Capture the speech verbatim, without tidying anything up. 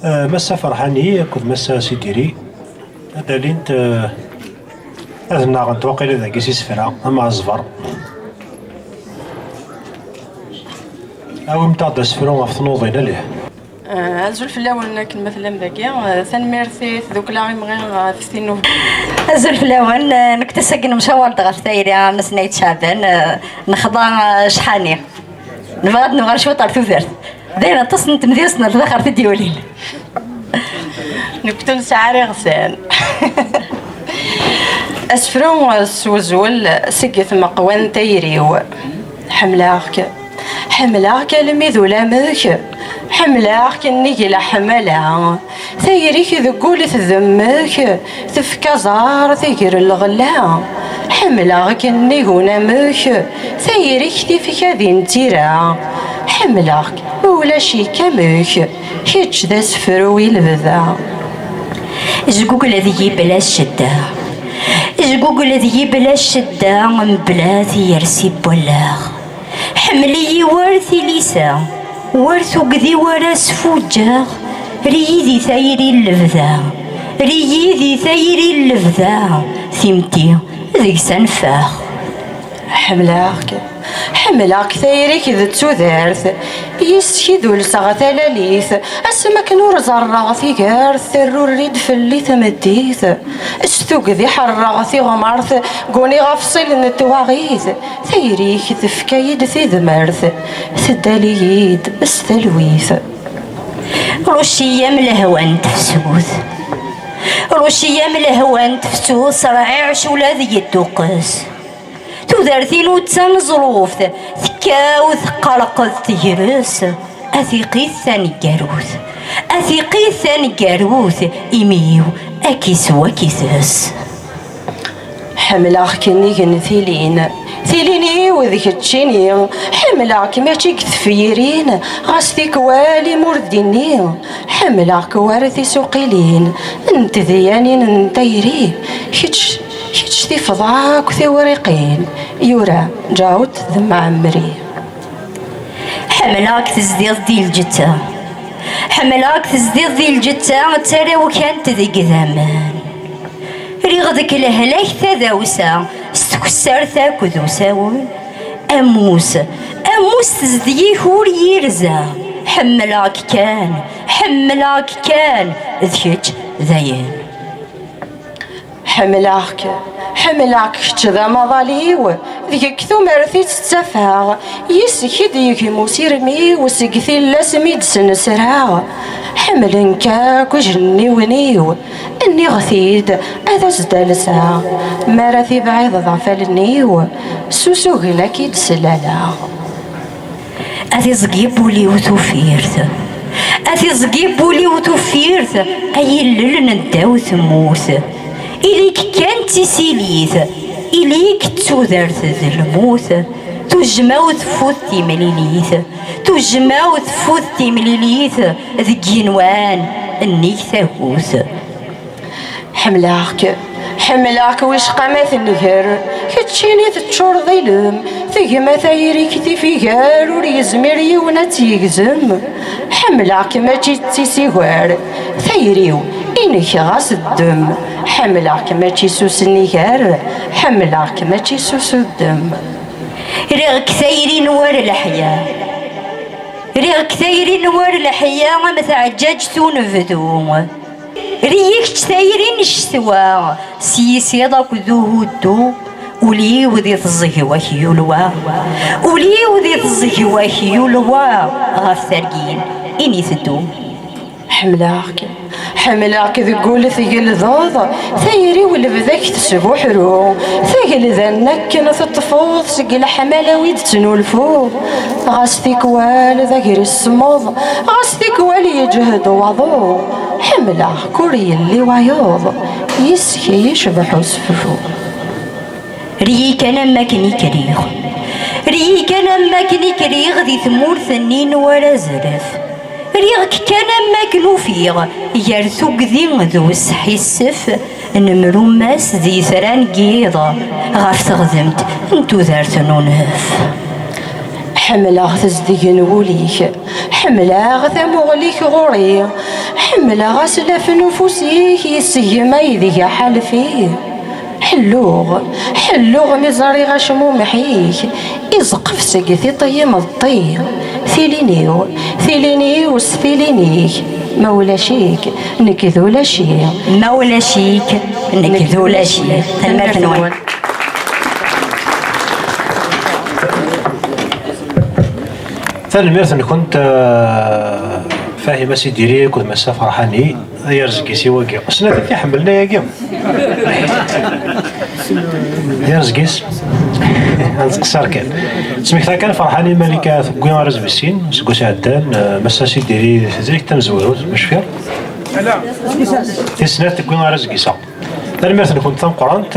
Eh, Massa Ferḥani akked Massa Sidiri ad alint, eh, ad nnaɣent waqila dagi s isefra ama aẓber. Awimt-aɣ-d asefru ɣef tnuḍin, alih. Eh, azul fell-awen akken ma tellam dagi. Eh, tanemmirt i tdukla Imɣi ɣef tin. Azul fell-awen, eh, nekk d ass-agi nemcawar-d ɣef tayri am Mass Nayt Caɛban, eh, nexḍa, eh, cḥani. Nebɣa ad nuɣal cwiṭ ar tudert. Dayen aṭas n temdiwest n lbaxer i d-yulin. Nekk ur nesɛi ara iɣsan. Asefru s uzwel seg tmeqwa n tayri-w. Ḥemmleɣ-k. Ḥemmleɣ-k almi d ulamek. Ḥemmleɣ-k nnig leḥmala. Tayri-k deg wul tdemmek. Tefka ẓar tiger lɣella. Ḥemmleɣ-k nnig unamek. Tayri-k tifka din d tira. Ḥemmleɣ-k ulac-ik amek. Kečč d asefru i lebda. Jgugel deg-i bla ccedda. Jgugel deg-i bla ccedda, mebla tiyersi n wallaɣ. Ḥemmel-iyi war tilisa, war tugdi, war asfuǧǧeɣ. Err-iyi di tayri n lebda. Err-iyi di tayri n lebda. Timetti deg-s ad neffeɣ. Ḥemmleɣ-k. Ḥemmleɣ-k, tayri-k d tudert. Yis-k i d-ulseɣ talalit. Asmi akken ur ẓerreɣ tigert, terrurri-d fell-i tmeddit. S tugdi ḥerreɣ tiɣmert, guniɣ afṣil n twaɣit. Tayri-k tefka-yi-d tidmert, teddal-iyi-d s talwit. Ruci-yam lehwa n tefsut. Ruci-yam lehwa n tefsut, rɛiɛ cula d yedduqqes. Tudert-inu d taneẓruft, tekkaw teqqerqed tegres. A tiqit taneggarut, a tiqit taneggarut, imi-iw ad k-iswa ad k-ites. Ḥemmleɣ-k nnig n tilin, tilin-iw d keččini. Ḥemmleɣ-k mačči deg tefyirin, ɣas tikwal imi ur d-inni. Ḥemmleɣ-k war tisuqilin n tedyanin n tayri. Kečč, kečč tifeḍ akk tiwriqin, yura Ǧawed d Mɛemmri. Ḥemmleɣ-k tezdiḍ di lǧetta. Ḥemmleɣ-k tezdiḍ di lǧetta, d tarawkant deg idammen. Riɣ deg lehlak tadawsa, s tkessart akked usawen. Ammus, ammus tezdi-k ur yirza. Ḥemmleɣ-k kan, ḥemmleɣ-k kan, d kečč dayen. Ḥemmleɣ-k, ḥemmleɣ-k, kečč d amaḍal-iw, deg-k tumert i tt-ttafeɣ, yis-k i d-yegmu usirem-iw seg tillas mi d-snesreɣ. Ḥemmlen-k akk ijenniwen-iw, nniɣ-t-id ad as-d-alseɣ, mi ara tibɛiḍeḍ ɣef allen-iw, s usugel ad k-id-slaleɣ. A tiẓgi n wul-iw tuffirt, a tiẓgi n wul-iw tuffirt, ay illel n ddaw temmut. Ili-k kan d tisilit, ili-k d tudert d lmut. Tujmaw tfut timlilit, tujmaw tfut timlilit deg yigenwan nnig tagut. Ḥemmleɣ-k, ḥemmleɣ-k wicqa ma tenger, keččini teččureḍ ilem, tegma tayri-k tifigar, ur yezmir yiwen ad tt-yegzem. Ḥemmleɣ-k mačči d tisigar, tayri-w inek ɣas ddem. Ḥemmleɣ-k mačči s usniger, ḥemmleɣ-k mačči s usuddem. Riɣ-k tayri n war leḥya, riɣ-k tayri n war leḥya am teɛǧaǧt unebdu. Riɣ-k tayri n ccetwa, s yisiḍ akked uhuddu, ul-iw di teẓgi-w ak yulwa, ul-iw di teẓgi-w ak yulwa, ɣef tergin i n-iteddu. Ḥemmleɣ-k, ḥemmleɣ-k deg wul tgeldeḍ, tayri-w lebda-k tesbuḥru, tagelda-nni akken teṭṭfeḍ seg leḥmala-w i d-ttnulfuɣ. Ɣas tikwal d agris semmeḍ, ɣas tikwal yeǧhed waḍu, ḥemmleɣ-k ur yelli wayeḍ, yis-k i yecbeḥ useffu. Err-iyi kan am wakken i k-riɣ, err-iyi kan am wakken i k-riɣ di tmurt-nni n warazref. Riɣ-k kan am wakken ufiɣ gar tugdi d usḥissef n Mrummas d yitran n yiḍ ɣef teɣdemt n tudert n unef. Ḥemmleɣ tezdeg n wul-ik, ḥemmleɣ tamuɣli-k ɣur-i, ḥemmleɣ aslaf n ufus-ik yessegmay deg aḥalef-i. Ḥelluɣ, ḥelluɣ mi ẓriɣ acmumeḥ-ik, iẓeqqef seg tiṭ n yimeṭṭi. Tilin-iw, tilin-iw s tilin-ik, ma ulac-ik, nekk d ulac-i. Ma ulac-ik, nekk d ulac-i. Tanemmirt-nwen. Tanemmirt-nkent, eh, Fahima Sidiri akked Massa Ferḥani, ay arzeg-is i wagi. Snat i t-iḥemmlen ayagi. Ay arzeg-is. Ad nettqeṣṣir kan. Ttmekta kan Ferḥani Malika tewwi arraz wis sin, seg wass iɛeddan, eh, Massa Sidiri tezrigt tamezwarut, ma cfiɣ. Tis snat tewwi arraz-is. Tanemmirt-nkent tameqqrant.